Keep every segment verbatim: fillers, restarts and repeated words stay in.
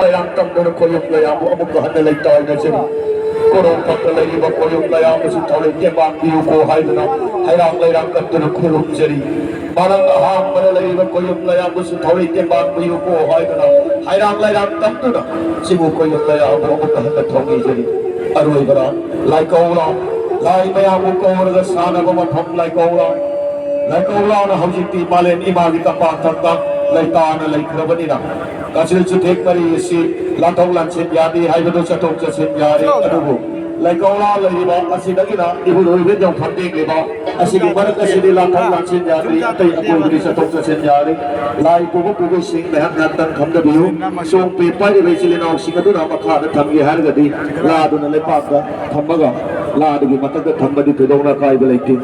ꯂꯩꯔꯥꯡ ꯇꯝꯗꯨꯅ ꯈꯣꯌꯨꯝ ꯂꯩꯔꯥꯡꯕꯨ ꯑꯃꯨꯛꯀ ꯍꯟꯅ ꯂꯩꯇꯥꯏꯅꯖꯔꯤ꯫ ꯀꯣꯔꯣꯝꯄꯥꯛꯇ ꯂꯩꯔꯤꯕ ꯈꯣꯌꯨꯝ ꯂꯩꯔꯥꯡꯕꯁꯨ ꯊꯧꯔꯤ ꯇꯦꯡꯕꯥꯡꯕꯤꯌꯨꯀꯣ ꯍꯥꯏꯗꯨꯅ ꯍꯩꯔꯥꯡ ꯂꯩꯔꯥꯡ ꯀꯠꯇꯨꯅ ꯈꯨꯔꯨꯝꯖꯔꯤ꯫ ꯃꯔꯝ ꯑꯍꯥꯡꯕꯗ ꯂꯩꯔꯤꯕ ꯈꯣꯌꯨꯝ ꯂꯩꯔꯥꯡꯕꯁꯨ ꯊꯧꯔꯤ ꯇꯦꯡꯕꯥꯡꯕꯤꯌꯨꯀꯣ ꯍꯥꯏꯗꯨꯅ ꯍꯩꯔꯥꯡ ꯂꯩꯔꯥꯡ ꯇꯝꯗꯨꯅ ꯁꯤꯕꯨ ꯈꯣꯌꯨꯝ ꯂꯩꯔꯥꯡꯕꯨ ꯑꯃꯨꯛꯀ ꯍꯟꯅ ꯊꯧꯅꯤꯖꯔꯤ꯫ ꯑꯔꯣꯏꯕꯗ ꯂꯥꯏꯀꯧꯂꯥꯎ, ꯂꯥꯏ ꯃꯌꯥꯝꯕꯨ ꯀꯧꯔꯒ ꯁꯥꯟꯅꯕ ꯃꯐꯝ ꯂꯥꯏꯀꯧꯂꯥꯎ꯫ ꯂꯥꯏꯀꯧꯂꯥꯎꯅ ꯍꯧꯖꯤꯛꯇꯤ ꯃꯥꯂꯦꯝ ꯏꯃꯥꯒꯤ ꯇꯝꯄꯥꯛ ꯊꯛꯇ ꯂꯩꯇꯥꯅ ꯂꯩꯈ꯭ꯔꯕꯅꯤꯅ, ꯀꯥꯆꯤꯜ ꯆꯨꯊꯦꯛ ꯃꯔꯤ ꯑꯁꯤ ꯂꯥꯟꯊꯣꯛ ꯂꯥꯟꯁꯤꯟ ꯌꯥꯗꯦ ꯍꯥꯏꯕꯗꯨ ꯆꯠꯊꯣꯛ ꯆꯠꯁꯤꯟ ꯌꯥꯔꯦ꯫ ꯑꯗꯨꯕꯨ ꯂꯥꯏꯀꯧꯂꯥ ꯂꯩꯔꯤꯕ ꯑꯁꯤꯗꯒꯤꯅ ꯏꯕꯨꯙꯧ ꯏꯕꯦꯟꯖꯧ ꯐꯝꯇꯦꯛꯂꯤꯕ ꯑꯁꯤꯒꯤ ꯃꯔꯛ ꯑꯁꯤꯗꯤ ꯂꯥꯟꯊꯣꯛ ꯂꯥꯟꯁꯤꯟ ꯌꯥꯗ꯭ꯔꯤ꯫ ꯑꯇꯩ ꯑꯀꯣꯏꯕꯗꯤ ꯆꯠꯊꯣꯛ ꯆꯠꯁꯤꯟ ꯌꯥꯔꯦ꯫ ꯂꯥꯏ ꯄꯨꯕ ꯄꯨꯕꯤꯁꯤꯡ ꯉꯥꯏꯍꯥꯛ ꯉꯥꯏꯍꯥꯛꯇꯪ ꯐꯝꯗꯕꯤꯌꯨ꯫ ꯆꯣꯡ ꯄꯦ ꯄꯥꯏꯔꯤꯕ ꯏꯆꯤꯜ ꯏꯅꯥꯎꯁꯤꯡ ꯑꯗꯨꯅ ꯃꯈꯥꯗ ꯊꯝꯒꯦ ꯍꯥꯏꯔꯒꯗꯤ ꯂꯥꯗꯨꯅ ꯂꯩꯄꯥꯛꯇ ꯊꯝꯃꯒ ꯂꯥꯗꯨꯒꯤ ꯃꯊꯛꯇ ꯊꯝꯕꯗꯤ ꯊꯣꯏꯗꯣꯛꯅ ꯑꯀꯥꯏꯕ ꯂꯩꯇꯦ꯫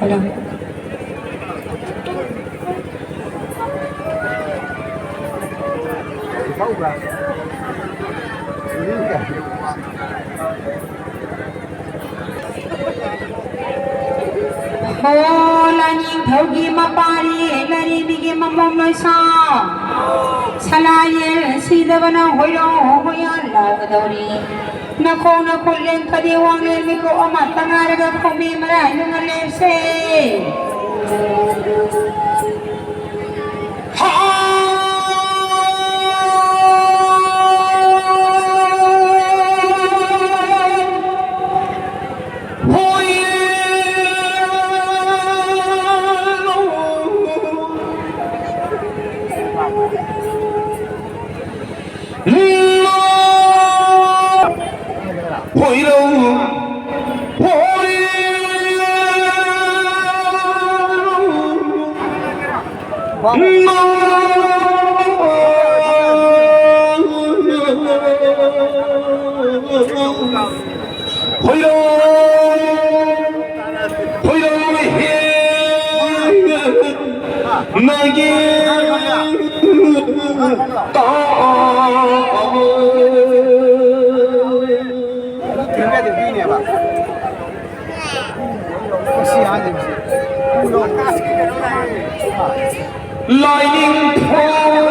Hello. ꯍꯣ ꯂꯥꯏꯅꯤꯡꯊꯧꯒꯤ ꯃꯄꯥꯔꯤ, ꯂꯥꯏꯔꯦꯝꯕꯤꯒꯤ ꯃꯃꯣꯝ ꯂꯣꯏꯁꯥ, ꯁꯂꯥꯌꯦꯜ ꯁꯤꯗꯕꯅ ꯍꯣꯏꯔꯣ ꯍꯣꯌꯥꯜ ꯂꯥꯎꯒꯗꯧꯔꯤ꯫ ꯅꯈꯣꯡ ꯅꯈꯨꯠ ꯂꯦꯡꯈꯠꯂꯤ, ꯋꯥꯡꯂꯦꯟ ꯃꯤꯀꯣꯛ ꯑꯃꯠꯇ ꯉꯥꯏꯔꯒ ꯈꯣꯡꯕꯤ ꯃꯔꯥꯏ ꯅꯨꯡꯉ ꯂꯦꯞꯁꯦ꯫ ꯂꯥꯏꯅꯤꯡꯊꯧꯒꯤ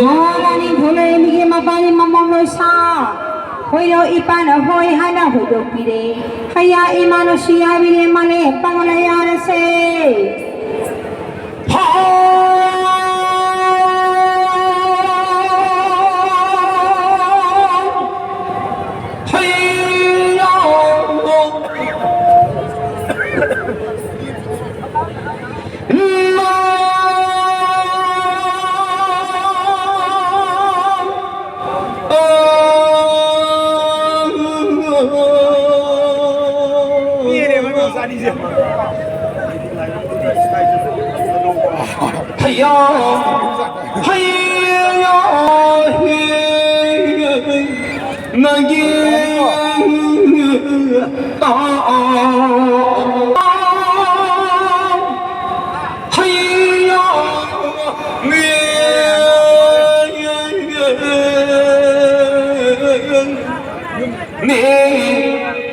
ꯍꯣ ꯂꯥꯏꯅꯤꯡꯊꯧ ꯂꯥꯏꯔꯦꯝꯕꯤꯒꯤ ꯃꯄꯥꯅꯤ ꯃꯃꯣꯝ ꯂꯣꯏꯁꯥ꯫ ꯍꯣꯏꯔꯣ ꯏꯄꯥꯅ ꯍꯣꯏ ꯍꯥꯏꯅ ꯍꯣꯏꯗꯣꯛꯄꯤꯔꯦ꯫ ꯍꯩꯌꯥ ꯏꯃꯥ ꯅꯨꯡꯁꯤ ꯍꯥꯏꯕꯤꯔꯦ ꯃꯥꯂꯦ ꯄꯥꯡꯂ ꯌꯥꯔꯁꯦ꯫ ꯍꯩꯌꯥ, ꯍꯩꯌꯥ, ꯍꯩꯌꯥ, ꯅꯪꯒꯤ ꯇꯥ꯫ ꯍꯩꯌꯥ, ꯅꯦ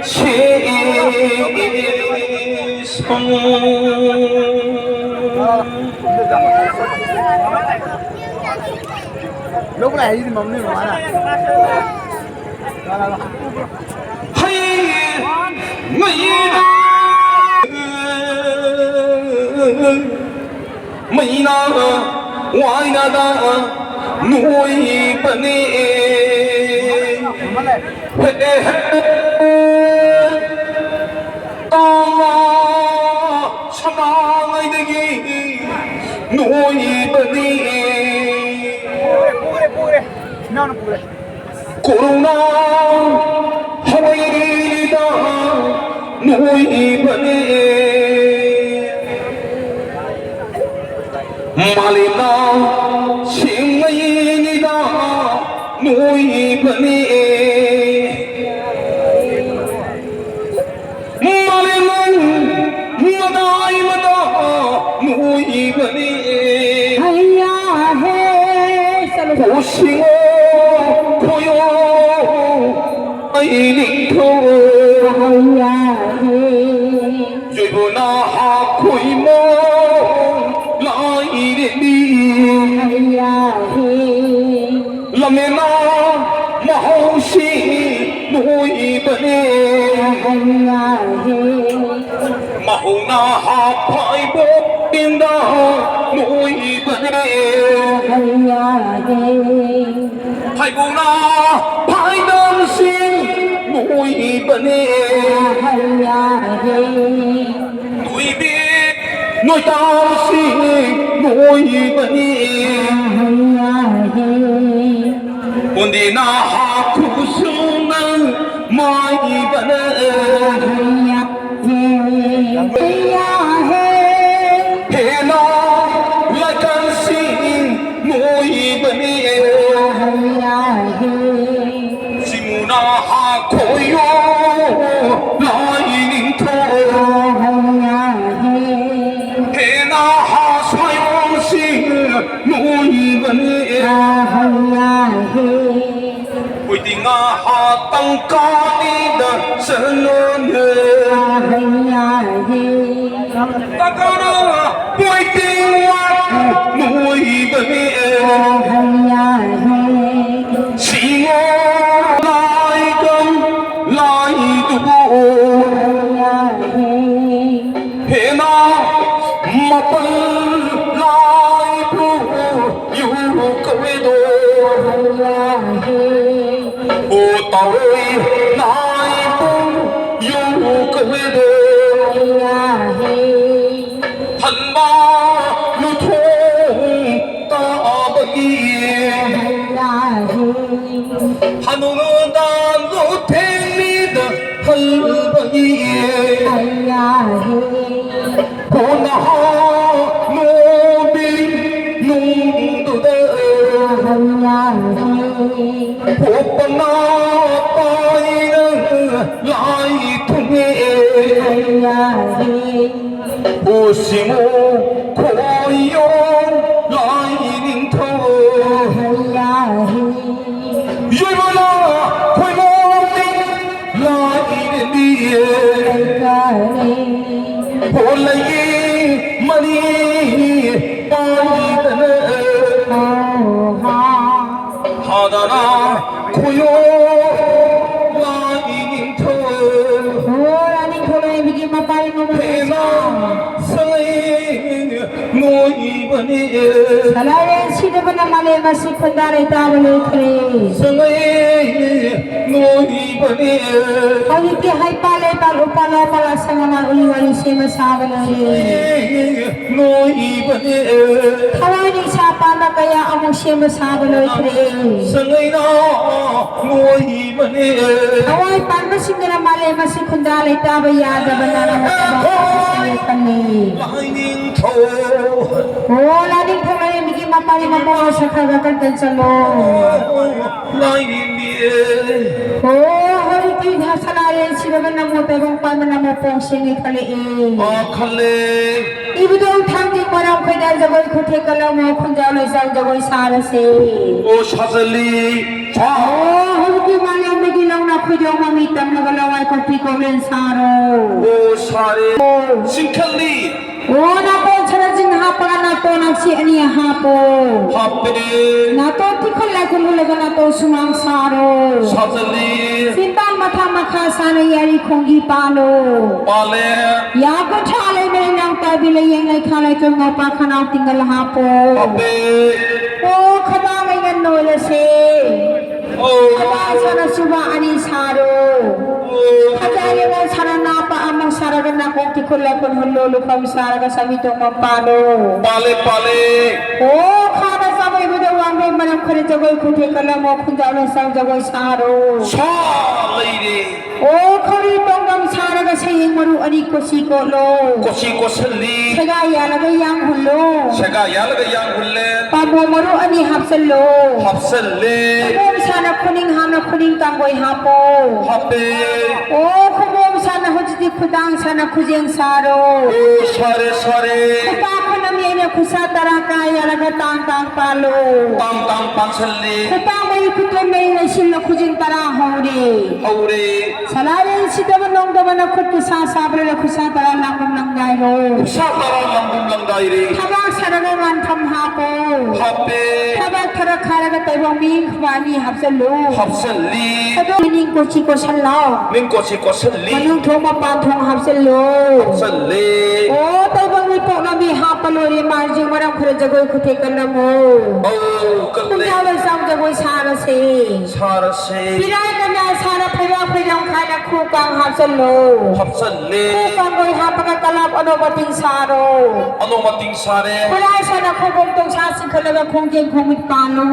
ꯁꯦ ꯁꯣ꯫ ꯂꯧꯕ ꯂꯥꯛꯑꯦ ꯍꯥꯏꯁꯤꯗꯤ ꯃꯝꯅꯤ ꯃꯃꯥꯅ꯫ ꯍꯩ ꯃꯩꯅ ꯃꯩꯅ ꯋꯥꯏꯅꯗ ꯅꯣꯏꯕꯅꯦ꯫ ꯍꯦ ꯍꯦ꯫ ꯇꯥꯃ ꯁꯅꯥꯉꯩꯗꯒꯤ ꯅꯣꯏꯕꯅꯤ꯫ ꯀꯣꯔꯣꯅꯥ ꯍꯋꯥꯏꯗ ꯅꯣꯏꯕꯅꯤ꯫ ꯃꯥꯂꯦꯝꯅ ꯁꯦꯡꯉꯩꯅꯤꯗ ꯅꯣꯏꯕꯅꯤ꯫ ꯃꯥꯂꯦꯝ ꯃꯇꯥꯏ ꯃꯇꯥ ꯅꯣꯏꯕꯅꯤ꯫ ꯍꯩꯌꯥ ꯍꯦ꯫ ꯆꯠꯂꯣ, ꯆꯠꯂꯣ꯫ ꯎꯁꯤꯡꯉꯣ ꯈꯣꯏꯌꯣ ꯑꯩ ꯅꯤꯡꯊꯧ꯫ ꯍꯩꯌꯥ ꯍꯦ꯫ ꯌꯣꯏꯕꯣꯅ ꯍꯥꯈꯣꯏꯃꯣ ꯂꯥꯏꯔꯦꯝꯕꯤ꯫ ꯍꯩꯌꯥ ꯍꯦ꯫ ꯂꯝꯃꯦꯅ ꯃꯍꯧꯁꯤ ꯅꯣꯏꯕꯅꯦ꯫ ꯍꯩꯌꯥ ꯍꯦ꯫ ꯃꯍꯧꯅ ꯍꯥꯐꯥꯏꯕꯣꯛ ꯇꯤꯟꯗ ꯅꯣꯏꯕꯅꯦ꯫ ꯍꯩꯌꯥ ꯍꯦ꯫ ꯐꯥꯏꯕꯧꯅ ꯐꯥꯏꯗꯝꯁꯤꯡ ꯅꯣꯏꯕꯅꯦ꯫ ꯍꯩꯌꯥ ꯍꯦ꯫ ꯅꯣꯏꯕꯤ ꯅꯣꯏꯇꯥꯝꯁꯤꯡ ꯅꯣꯏꯕꯅꯦ꯫ ꯍꯩꯌꯥ ꯍꯦ꯫ ꯀꯣꯟꯗꯤꯅ ꯍꯥꯈꯨꯁꯨ ꯅꯪ ꯃꯥꯏꯕꯅꯦ꯫ ꯍꯩꯌꯥ ꯍꯦ꯫ ꯍꯩꯌꯥ ꯍꯦ꯫ ꯍꯦꯅ ꯂꯥꯏꯀꯪ ꯁꯤꯃꯨꯅ ꯍꯥ ꯈꯣꯏꯌꯣ ꯂꯥꯏ ꯅꯤꯡꯊꯧ꯫ ꯍꯦꯅ ꯍꯥ ꯁꯣꯏꯌꯣ ꯁꯤ ꯅꯣꯏꯕꯅꯦ꯫ ꯄꯣꯏꯇꯤꯡ ꯍꯥ ꯇꯪꯀꯥꯅꯤꯗ ꯁꯅꯣꯅꯦ꯫ ꯇꯪꯀꯥꯅ ꯄꯣꯏꯇꯤꯡ ꯋꯥ ꯅꯣꯏꯕꯅꯦ꯫ ꯁꯤꯉꯣ ꯂꯥꯏꯗꯝ ꯂꯥꯏꯗꯨꯕꯨ꯫ ꯍꯦꯅ ꯃꯄꯜ ꯂꯥꯏꯕꯨ ꯌꯨ ꯀꯧꯋꯦꯗꯣ꯫ ꯑꯣ ꯇꯧꯔꯣꯏ ꯂꯥꯏꯕꯨ ꯌꯨ ꯀꯧꯋꯦꯗꯣ꯫ ꯍꯟꯕ ꯂꯨꯊꯣꯡ ꯇꯥꯕꯒꯤ꯫ ꯍꯅꯨꯗ ꯂꯨꯊꯦꯡꯅꯤꯗ ꯍꯜꯕꯒꯤ꯫ ꯍꯣꯅꯍꯥ ꯅꯣꯕꯤ ꯅꯨꯡꯗꯨꯗ꯫ ꯄꯣꯛꯄꯅ ꯄꯥꯏꯅ ꯂꯥꯏ ꯊꯨꯡꯉꯦ꯫ ꯎꯁꯤꯃꯨ ꯈꯣꯏꯌꯣ ꯂꯥꯏ ꯅꯤꯡꯊꯧ꯫ ꯌꯣꯏꯃꯅ ꯈꯣꯏꯃꯣ ꯂꯥꯏ ꯔꯦꯝꯕꯤꯌꯦ꯫ ꯍꯣꯂꯩ ꯃꯅꯤ ꯄꯥꯏꯗꯅ꯫ ꯍꯥꯗꯅ ꯈꯣꯏꯌꯣ ꯂꯥꯏ ꯅꯤꯡꯊꯧ꯫ ꯍꯣ ꯅꯤꯡꯊꯧ ꯂꯥꯏꯕꯤꯒꯤ ꯃꯄꯥꯏ ꯃꯃꯜ ꯁꯉꯩ ꯅꯣꯏꯕꯅꯤ꯫ ꯁꯂꯥꯏꯔꯦꯟ ꯁꯤꯗꯕꯅ ꯃꯥꯂꯦꯝ ꯑꯁꯤ ꯈꯨꯟꯗꯥ ꯂꯩꯇꯥꯕ ꯂꯣꯏꯈ꯭ꯔꯦ꯫ ꯁꯉꯩ ꯅꯣꯏꯕꯅꯤ꯫ ꯍꯧꯖꯤꯛꯇꯤ ꯍꯩꯄꯥꯜ ꯂꯩꯄꯥꯜ ꯎꯄꯥꯜ ꯋꯥꯄꯥꯜ ꯑꯁꯪ ꯑꯃꯥꯟ ꯎꯔꯤ ꯋꯥꯔꯤ ꯁꯦꯝꯕ ꯁꯥꯕ ꯂꯣꯏꯔꯦ꯫ ꯅꯣꯏꯕꯅꯦ꯫ ꯊꯋꯥꯏ ꯅꯤꯡꯁꯥ ꯄꯥꯟꯕ ꯀꯌꯥ ꯑꯃꯨꯛ ꯁꯦꯝꯕ ꯁꯥꯕ ꯂꯣꯏꯈ꯭ꯔꯦ꯫ ꯁꯉꯩꯅ ꯅꯣꯏꯕꯅꯦ꯫ ꯊꯋꯥꯏ ꯄꯥꯟꯕꯁꯤꯡꯗꯨꯅ ꯃꯥꯂꯦꯝ ꯑꯁꯤ ꯈꯨꯟꯗꯥ ꯂꯩꯇꯥꯕ ꯌꯥꯗꯕꯅ ꯃꯔꯝ ꯑꯣꯏꯔꯒ ꯂꯥꯏꯅꯤꯡꯊꯧ꯫ ꯑꯣ ꯂꯥꯏꯅꯤꯡꯊꯧ ꯂꯥꯏꯔꯦꯝꯕꯤꯒꯤ ꯄꯥꯔꯤ ꯃꯄꯣꯛ ꯁꯛꯈ꯭ꯔꯒ ꯀꯟꯇꯦꯟ ꯆꯠꯂꯣ꯫ ꯂꯥꯏꯅꯤꯡꯂꯤꯌꯦ꯫ ꯑꯣ, ꯍꯧꯖꯤꯛꯇꯤ ꯁꯅꯥꯔꯦꯟ ꯁꯤꯔꯒ ꯅꯝꯃꯣ ꯇꯥꯏꯕꯪ ꯄꯥꯟꯕ ꯅꯝꯃꯣ ꯄꯣꯡ ꯁꯦꯡꯉꯦ ꯈꯜꯂꯛꯑꯦ꯫ ꯑꯥ, ꯈꯜꯂꯦ꯫ ꯏꯕꯨꯙꯧ ꯊꯥꯡꯖꯤꯡ ꯃꯔꯥꯝ ꯈꯣꯏꯗ ꯖꯒꯣꯏ ꯈꯨꯊꯦꯛ ꯀꯜꯂꯝꯃꯣ, ꯈꯨꯟꯖꯥꯎ ꯂꯩꯁꯥꯡ ꯖꯒꯣꯏ ꯁꯥꯔꯁꯦ꯫ ꯑꯣ, ꯁꯥꯖꯜꯂꯤ꯫ ꯁꯥ- ꯑꯣ, ꯍꯧꯖꯤꯛꯇꯤ ꯃꯥꯂꯦꯝꯗꯒꯤ ꯂꯧꯅ ꯈꯣꯏꯗꯣꯛ ꯃꯃꯤ ꯇꯝꯂꯒ ꯂꯋꯥꯏ ꯀꯣꯛꯄꯤ ꯀꯣꯛꯂꯦꯟ ꯁꯥꯔꯣ꯫ ꯑꯣ, ꯁꯥꯔꯦ꯫ ꯑꯣ꯫ ꯆꯤꯡꯈꯠꯂꯤ꯫ ꯑꯣ, ꯅꯥꯇꯣꯟ ꯁꯅꯥꯖꯤꯟ ꯍꯥꯞꯄꯒ ꯅꯥꯇꯣꯟ ꯑꯁꯤ ꯑꯅꯤ ꯍꯥꯞꯄꯣ꯫ ꯍꯥꯞꯄꯦ꯫ ꯅꯥꯇꯣꯟ ꯇꯤꯈꯜ ꯂꯥꯏꯈꯨꯝ ꯍꯨꯜꯂꯒ ꯅꯥꯇꯣꯟ ꯁꯨꯃꯥꯡ ꯁꯥꯔꯣ꯫ ꯁꯥꯖꯜꯂꯤ꯫ ꯆꯤꯟꯕꯥꯟ ꯃꯊꯥ ꯃꯈꯥ ꯁꯥꯅ ꯌꯥꯔꯤ ꯈꯣꯡꯒꯤ ꯄꯥꯜꯂꯣ꯫ ꯄꯥꯜꯂꯦ꯫ ꯌꯥ ꯀꯨꯟꯊ꯭ꯔꯥ ꯂꯩꯃ ꯏꯅꯥꯎ ꯇꯥꯕꯤ ꯂꯩꯌꯦꯡ ꯂꯩꯈꯥ ꯂꯩꯇꯣꯟ ꯉꯧꯄꯥ ꯈꯅꯥꯎ ꯇꯤꯡꯒꯜ ꯍꯥꯞꯄꯣ꯫ ꯍꯥꯞꯄꯦ꯫ ꯑꯣ, ꯈꯗꯥꯡ ꯑꯩꯅ ꯅꯣꯏꯔꯁꯦ꯫ ꯑꯣ꯫ ꯈꯗꯥꯡ ꯁꯥꯅ ꯁꯨꯕ ꯑꯅꯤ ꯁꯥꯔꯣ꯫ ꯑꯣ꯫ ꯈꯗꯥꯡ ꯌꯦꯡꯉꯣ ꯁꯥꯅ ꯅꯥꯄ ꯑꯃ ꯁꯥꯔꯒ ꯅꯥꯀꯣꯡ ꯇꯤꯈꯨꯜ ꯂꯥꯏꯈꯨꯟ ꯍꯨꯜꯂꯣ, ꯂꯨꯈꯝ ꯁꯥꯔꯒ ꯁꯃꯤ ꯇꯣꯡꯕ ꯄꯥꯜꯂꯣ꯫ ꯄꯥꯜꯂꯦ, ꯄꯥꯜꯂꯦ꯫ ꯑꯣ, ꯈꯥꯅ ꯆꯥꯕ ꯏꯕꯗ ꯋꯥꯡꯕꯩ ꯃꯔꯝ ꯈꯔ ꯖꯒꯣꯏ ꯈꯨꯊꯦꯛ ꯀꯜꯂꯝꯃꯣ, ꯈꯨꯟꯖꯥꯎ ꯂꯩꯁꯥꯡ ꯖꯒꯣꯏ ꯁꯥꯔꯣ꯫ ꯁꯥ ꯂꯩꯔꯦ꯫ ꯑꯣ, ꯈꯧꯔꯤ ꯇꯣꯡꯗꯝ ꯁꯥꯔꯒ ꯁꯌꯦꯡ ꯃꯔꯨ ꯑꯅꯤ ꯀꯣꯠꯁꯤ ꯀꯣꯠꯂꯣ꯫ ꯀꯣꯠꯁꯤ ꯀꯣꯠꯁꯜꯂꯤ꯫ ꯁꯦꯒꯥ ꯌꯥꯜꯂꯒ ꯌꯥꯡ ꯍꯨꯜꯂꯣ꯫ ꯁꯦꯒꯥ ꯌꯥꯜꯂꯒ ꯌꯥꯡ ꯍꯨꯜꯂꯦ꯫ ꯄꯥꯝꯕꯣꯝ ꯃꯔꯨ ꯑꯅꯤ ꯍꯥꯞꯆꯜꯂꯣ꯫ ꯍꯥꯞꯆꯜꯂꯦ꯫ ꯈꯨꯕꯣꯝ ꯁꯥꯅ ꯈꯨꯅꯤꯡ ꯍꯥꯞꯅ ꯈꯨꯅꯤꯡ ꯇꯥꯡꯒꯣꯏ ꯍꯥꯞꯄꯣ꯫ ꯍꯥꯞꯄꯦ꯫ ꯑꯣ, ꯈꯨꯕꯣꯝ ꯁꯥꯅ ꯍꯧꯖꯤꯛꯇꯤ ꯈꯨꯗꯥꯡ ꯁꯥꯅ ꯈꯨꯖꯦꯡ ꯁꯥꯔꯣ꯫ ꯑꯣ, ꯁꯥꯔꯦ, ꯁꯥꯔꯦ꯫ ꯈꯨꯄꯥꯛ ꯈꯨꯅꯝ ꯌꯩꯅ ꯈꯨꯠꯁꯥ ꯇꯔꯥ ꯀꯥ ꯌꯥꯜꯂꯒ ꯇꯥꯡ ꯇꯥꯡ ꯄꯥꯜꯂꯣ꯫ ꯇꯥꯡ ꯇꯥꯡ ꯄꯥꯟꯁꯜꯂꯤ꯫ ꯈꯨꯄꯥꯛ ꯃꯔꯤ ꯈꯨꯇꯣꯟ ꯃꯔꯤ ꯂꯩꯁꯤꯜꯂ ꯈꯨꯖꯤꯟ ꯇꯔꯥ ꯍꯧꯔꯦ꯫ ꯍꯧꯔꯦ꯫ ꯁꯅꯥꯔꯦꯟ ꯁꯤꯗꯕ ꯅꯣꯡꯗꯕꯅ ꯈꯨꯠ ꯈꯨꯠꯁꯥ ꯁꯥꯕ꯭ꯔꯅ ꯈꯨꯠꯁꯥ ꯇꯔꯥ ꯂꯥꯡꯕꯝ ꯂꯪꯒꯥꯏꯔꯣ꯫ ꯈꯨꯠꯁꯥ ꯇꯔꯥ ꯂꯥꯡꯕꯝ ꯂꯪꯒꯥꯏꯔꯦ꯫ ꯊꯕꯥꯛ ꯁꯥꯔꯒ ꯉꯥꯟꯐꯝ ꯍꯥꯞꯄꯣ꯫ ꯍꯥꯞꯄꯦ꯫ ꯊꯕꯥꯛ ꯈꯔ ꯈꯥꯔꯒ ꯇꯥꯏꯕꯪ ꯃꯤ ꯈꯨꯕꯥꯅꯤ ꯍꯥꯞꯆꯜꯂꯨ꯫ ꯍꯥꯞꯆꯜꯂꯤ꯫ ꯑꯗꯣ ꯃꯅꯤꯡ ꯀꯣꯠꯁꯤ ꯀꯣꯠꯁꯜꯂꯣ꯫ ꯃꯅꯤꯡ ꯀꯣꯠꯁꯤ ꯀꯣꯠꯁꯜꯂꯤ꯫ ꯃꯅꯨꯡ ꯊꯣꯡ ꯃꯄꯥꯟ ꯊꯣꯡ ꯍꯥꯞꯆꯜꯂꯣ꯫ ꯍꯥꯞꯆꯜꯂꯦ꯫ ꯑꯣ, ꯇꯥꯏꯕꯪ ꯃꯤ ꯄꯣꯛꯅꯕꯤ ꯍꯥꯞꯄ ꯂꯣꯏꯔꯦ꯫ ꯃꯥꯔꯖꯤꯡ ꯃꯔꯝ ꯈꯔ ꯖꯒꯣꯏ ꯈꯨꯊꯦꯛ ꯀꯜꯂꯝꯃꯣ꯫ ꯑꯧ, ꯀꯜꯂꯦ꯫ ꯈꯨꯟꯖꯥꯎ ꯂꯩꯁꯥꯡ ꯖꯒꯣꯏ ꯁꯥꯔꯁꯦ꯫ ꯁꯥꯔꯁꯦ꯫ ꯄꯤꯔꯥꯏ ꯀꯟꯌꯥ ꯁꯥꯅ ꯐꯩꯕꯥꯛ ꯐꯩꯖꯣꯝ ꯈꯥꯏꯅ ꯈꯨ ꯀꯥꯡ ꯍꯥꯞꯆꯜꯂꯣ꯫ ꯍꯥꯞꯆꯜꯂꯦ꯫ ꯈꯨ ꯀꯥꯡꯒꯣꯏ ꯍꯥꯞꯄꯒ ꯀꯂꯥꯞ ꯑꯅꯧꯕ ꯇꯤꯡ ꯁꯥꯔꯣ꯫ ꯑꯅꯧꯕ ꯇꯤꯡ ꯁꯥꯔꯦ꯫ ꯈꯨꯔꯥꯏ ꯁꯥꯅ ꯈꯨꯕꯣꯝ ꯇꯣꯡꯁꯥ ꯆꯤꯡꯈꯠꯂꯒ ꯈꯣꯡꯖꯦꯡ ꯈꯣꯡꯃꯤꯠ ꯄꯥꯜꯂꯨ꯫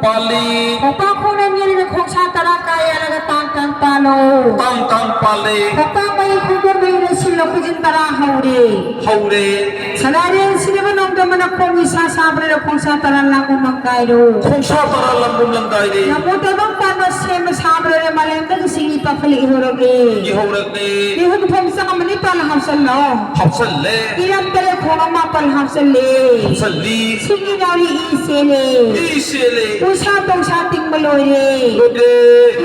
ꯄꯥꯜꯂꯤ꯫ ꯈꯣꯡꯄꯥꯛ ꯈꯣꯡꯅ ꯃꯤꯔꯒ ꯈꯣꯡꯁꯥ ꯇꯔꯥ ꯀꯥ ꯌꯥꯜꯂꯒ ꯇꯥꯡ ꯇꯥꯡ ꯄꯥꯜꯂꯣ꯫ ꯇꯥꯡ ꯇꯥꯡ ꯄꯥꯜꯂꯦ꯫ ꯍꯞꯇꯥ ꯃꯔꯤ ꯈꯣꯡꯗꯣꯟꯕꯒꯤ ꯂꯣꯏꯁꯤꯜꯂꯣ, ꯈꯨꯖꯤꯟ ꯇꯔꯥ ꯍꯧꯔꯦ꯫ ꯍꯧꯔꯦ꯫ ꯁꯅꯥꯔꯦꯟ ꯁꯤꯔꯕ ꯅꯣꯡꯗꯝꯕꯅ ꯈꯣꯡ ꯏꯁꯥ ꯁꯥꯕ꯭ꯔꯦ, ꯈꯣꯡꯁꯥ ꯇꯔꯥ ꯂꯥꯡꯒꯨꯝ ꯂꯝꯒꯥꯏꯔꯣ꯫ ꯈꯣꯡꯁꯥ ꯇꯔꯥ ꯂꯥꯡꯒꯨꯝ ꯂꯝꯒꯥꯏꯔꯦ꯫ ꯅꯃꯣ ꯇꯥꯏꯕꯪ ꯄꯥꯟꯕ ꯁꯦꯝꯕ ꯁꯥꯕ꯭ꯔꯦ, ꯃꯥꯂꯦꯝꯗꯒꯤ ꯁꯤꯡꯒꯤ ꯄꯥꯈꯠꯂ ꯏꯍꯧꯔꯒꯦ꯫ ꯏꯍꯧꯔꯒꯦ꯫ ꯏꯍꯨꯝ ꯊꯣꯡ ꯆꯪꯉꯝꯃꯅꯤ ꯄꯥꯜ ꯍꯥꯞꯆꯜꯂꯣ꯫ ꯍꯥꯞꯆꯜꯂꯦ꯫ ꯏꯔꯝ ꯇꯔꯦꯠ ꯈꯣꯡ ꯑꯃ ꯄꯥꯜ ꯍꯥꯞꯆꯜꯂꯦ꯫ ꯍꯥꯞꯆꯜꯂꯤ꯫ ꯁꯤꯡꯒꯤ ꯅꯥꯎꯔꯤ ꯏ ꯆꯦꯜꯂꯦ꯫ ꯏ ꯆꯦꯜꯂꯦ꯫ ꯎꯁꯥ ꯇꯧꯁꯥ ꯇꯤꯡꯕ ꯂꯣꯏꯔꯦ꯫ ꯂꯣꯏꯔꯦ꯫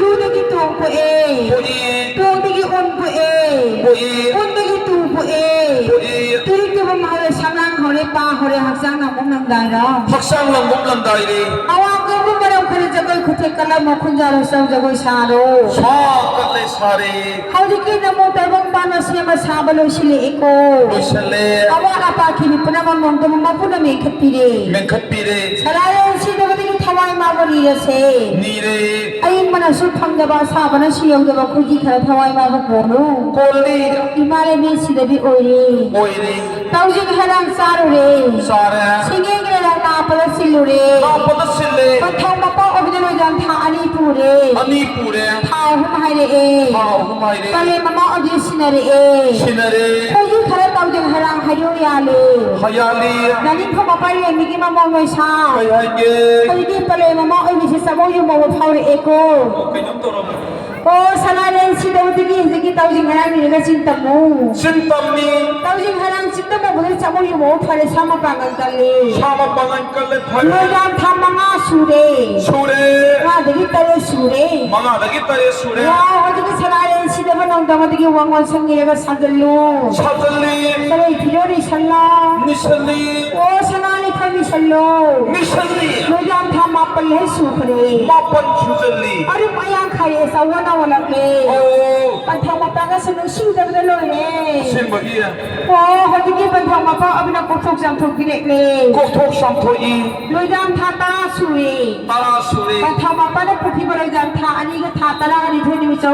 ꯂꯨꯗꯒꯤ ꯇꯣꯡ ꯄꯣꯛꯑꯦ꯫ ꯄꯣꯛꯏ꯫ ꯇꯣꯡꯗꯒꯤ ꯎꯟ ꯄꯣꯛꯑꯦ꯫ ꯄꯣꯛꯏ꯫ ꯎꯟꯗꯒꯤ ꯇꯨ ꯄꯣꯛꯑꯦ꯫ ꯄꯣꯛꯏ꯫ ꯇꯨꯔꯤꯛꯇꯨꯕ ꯃꯍꯜ ꯁꯝꯂꯥꯡ ꯍꯧꯔꯦ, ꯄꯥ ꯍꯧꯔꯦ, ꯍꯛꯆꯥꯡ ꯂꯥꯡꯕꯣꯛ ꯅꯝꯗꯥꯏꯔꯣ꯫ ꯍꯛꯆꯥꯡ ꯂꯥꯡꯕꯣꯛ ꯅꯝꯗꯥꯏꯔꯦ꯫ ꯑꯋꯥꯡ ꯀꯧꯕ ꯃꯔꯝ ꯈꯔ ꯖꯒꯣꯏ ꯈꯨꯊꯦꯛ ꯀꯜꯂꯝꯃꯣ, ꯈꯨꯟꯖꯥꯔꯣ ꯆꯧ ꯖꯒꯣꯏ ꯁꯥꯔꯣ꯫ ꯁꯥ ꯀꯠꯂꯦ ꯁꯥꯔꯦ꯫ ꯍꯧꯖꯤꯛꯀꯤ ꯅꯃꯣ ꯇꯥꯏꯕꯪ ꯄꯥꯟꯕ ꯁꯦꯝꯕ ꯁꯥꯕ ꯂꯣꯏꯁꯤꯜꯂꯛꯑꯦꯀꯣ꯫ ꯂꯣꯏꯁꯤꯜꯂꯦ꯫ ꯑꯋꯥꯠ ꯑꯄꯥ ꯈꯤꯜꯂꯤ ꯄꯨꯝꯅꯃꯛ ꯅꯣꯡꯗꯝꯕ ꯃꯄꯨꯅ ꯃꯦꯟꯈꯠꯄꯤꯔꯦ꯫ ꯃꯦꯟꯈꯠꯄꯤꯔꯦ꯫ ꯁꯅꯥꯔꯦꯟ ꯁꯤꯗꯕꯗꯒꯤ ꯊꯋꯥꯏ ꯃꯥꯕꯨ ꯅꯤꯔꯁꯦ꯫ ꯅꯤꯔꯦ꯫ ꯑꯏꯪꯕꯅꯁꯨ ꯐꯪꯗꯕ ꯑꯁꯥꯕꯅꯁꯨ ꯌꯧꯗꯕ ꯑꯩꯈꯣꯏꯒꯤ ꯈꯔ ꯊꯋꯥꯏ ꯃꯥꯕꯨ ꯀꯣꯜꯂꯨ꯫ ꯀꯣꯜꯂꯤ꯫ ꯏꯃꯥ ꯂꯩꯃꯤ ꯁꯤꯗꯕꯤ ꯑꯣꯏꯔꯦ꯫ ꯑꯣꯏꯔꯦ꯫ ꯇꯧꯖꯤꯡ ꯍꯩꯔꯥꯡ ꯆꯥꯔꯨꯔꯦ꯫ ꯆꯥꯔꯦ꯫ ꯁꯤꯡꯒꯦꯒꯤ ꯂꯩꯔꯥꯡ ꯅꯥꯞꯄꯗ ꯁꯤꯜꯂꯨꯔꯦ꯫ ꯅꯥꯞꯄꯗ ꯁꯤꯜꯂꯦ꯫ ꯃꯊꯪ ꯃꯄꯥ ꯑꯣꯏꯕꯗ ꯂꯣꯏꯗꯥꯝ ꯊꯥ ꯑꯅꯤ ꯄꯨꯔꯦ꯫ ꯑꯅꯤ ꯄꯨꯔꯦ꯫ ꯊꯥ ꯑꯍꯨꯝ ꯍꯥꯏꯔꯛꯑꯦ꯫ ꯊꯥ ꯑꯍꯨꯝ ꯍꯥꯏꯔꯦ꯫ ꯄꯂꯦꯝ ꯃꯃꯥ ꯑꯣꯏꯕꯤ ꯁꯤꯟꯅꯔꯛꯑꯦ꯫ ꯁꯤꯟꯅꯔꯦ꯫ ꯑꯩꯈꯣꯏꯒꯤ ꯈꯔ ꯇꯧꯖꯤꯡ ꯍꯩꯔꯥꯡ ꯍꯩꯔꯨ ꯌꯥꯜꯂꯦ꯫ ꯍꯌꯥꯂꯤ꯫ ꯅꯥꯅꯤꯡꯈꯣ ꯃꯄꯥ ꯌꯦꯡꯕꯤꯒꯤ ꯃꯃꯣꯟ ꯃꯩꯁꯥ꯫ ꯀꯩ ꯍꯥꯏꯒꯦ? ꯑꯩꯈꯣꯏꯒꯤ ꯄꯂꯦꯝ ꯃꯃꯥ ꯑꯣꯏꯕꯤꯁꯦ ꯆꯃꯧ ꯌꯨꯝ ꯃꯧꯕ ꯐꯥꯎꯔꯛꯑꯦꯀꯣ꯫ ꯀꯩꯅꯣꯝ ꯇꯧꯔꯝꯃꯦ꯫ ꯑꯣ, ꯁꯅꯥꯔꯦꯟ ꯁꯤꯗꯧꯗꯒꯤ ꯍꯧꯖꯤꯛꯀꯤ ꯇꯧꯖꯤꯡ ꯍꯩꯔꯥꯡ ꯅꯤꯔꯒ ꯆꯤꯟ ꯇꯝꯃꯨ꯫ ꯆꯤꯟ ꯇꯝꯃꯤ꯫ ꯇꯧꯖꯤꯡ ꯍꯩꯔꯥꯡ ꯆꯤꯟ ꯇꯝꯃꯨꯕꯗ ꯆꯃꯧ ꯌꯨꯝ ꯃꯧꯕ ꯐꯔꯦ, ꯁꯥ ꯃꯄꯥꯡꯒꯜ ꯀꯜꯂꯤ꯫ ꯁꯥ ꯃꯄꯥꯡꯒꯜ ꯀꯜꯂꯦ, ꯐꯔꯦ꯫ ꯂꯣꯏꯗꯥꯝ ꯊꯥ ꯃꯉꯥ ꯁꯨꯔꯦ꯫ ꯁꯨꯔꯦ꯫ ꯃꯉꯥꯗꯒꯤ ꯇꯔꯦꯠ ꯁꯨꯔꯦ꯫ ꯃꯉꯥꯗꯒꯤ ꯇꯔꯦꯠ ꯁꯨꯔꯦ꯫ ꯌꯥ, ꯍꯧꯖꯤꯛꯀꯤ ꯁꯅꯥꯔꯦꯟ ꯁꯤꯗꯕ ꯅꯣꯡꯗꯝꯕꯗꯒꯤ ꯋꯥꯉꯣꯟ ꯁꯪ ꯅꯤꯔꯒ ꯁꯥꯖꯜꯂꯨ꯫ ꯁꯥꯖꯜꯂꯤ꯫ ꯆꯔꯩ ꯐꯤꯔꯣꯜ ꯏꯁꯜꯂꯣ꯫ ꯅꯤꯁꯜꯂꯤ꯫ ꯑꯣ, ꯁꯅꯥ ꯂꯤꯛꯈꯣꯝ ꯏꯁꯜꯂꯣ꯫ ꯅꯤꯁꯜꯂꯤ꯫ ꯂꯣꯏꯗꯥꯝ ꯊꯥ ꯃꯥꯄꯜ ꯍꯦꯛ ꯁꯨꯈ꯭ꯔꯦ꯫ ꯃꯥꯄꯜ ꯁꯨꯖꯜꯂꯤ꯫ ꯑꯔꯨꯝ ꯑꯌꯥꯡ ꯈꯥꯏꯔꯦ, ꯆꯥꯎꯋꯣ ꯅꯥꯎꯋꯣꯂꯛꯂꯦ꯫ ꯑꯣ꯫ ꯄꯟꯊꯧ ꯃꯄꯥꯒꯁꯨ ꯅꯨꯡꯁꯤꯗꯕꯗ ꯂꯣꯏꯔꯦ꯫ ꯑꯁꯦꯡꯕꯒꯤ? ꯑꯣ, ꯍꯧꯖꯤꯛꯀꯤ ꯄꯟꯊꯧ ꯃꯄꯥ ꯑꯣꯏꯕꯅ ꯀꯣꯛꯊꯣꯛ ꯆꯥꯝꯊꯣꯛꯄꯤꯔꯛꯂꯦ꯫ ꯀꯣꯛꯊꯣꯛ ꯆꯥꯝꯊꯣꯛꯏ꯫ ꯂꯣꯏꯗꯥꯝ ꯊꯥ ꯇꯔꯥ ꯁꯨꯔꯦ꯫ ꯇꯔꯥ ꯁꯨꯔꯦ꯫ ꯄꯟꯊꯧ ꯃꯄꯥꯅ ꯄꯨꯈ꯭ꯔꯤꯕ ꯂꯣꯏꯗꯥꯝ ꯊꯥ ꯑꯅꯤꯒ ꯊꯥ ꯇꯔꯥꯒ ꯅꯤꯊꯣꯏ ꯅꯨꯃꯤꯠ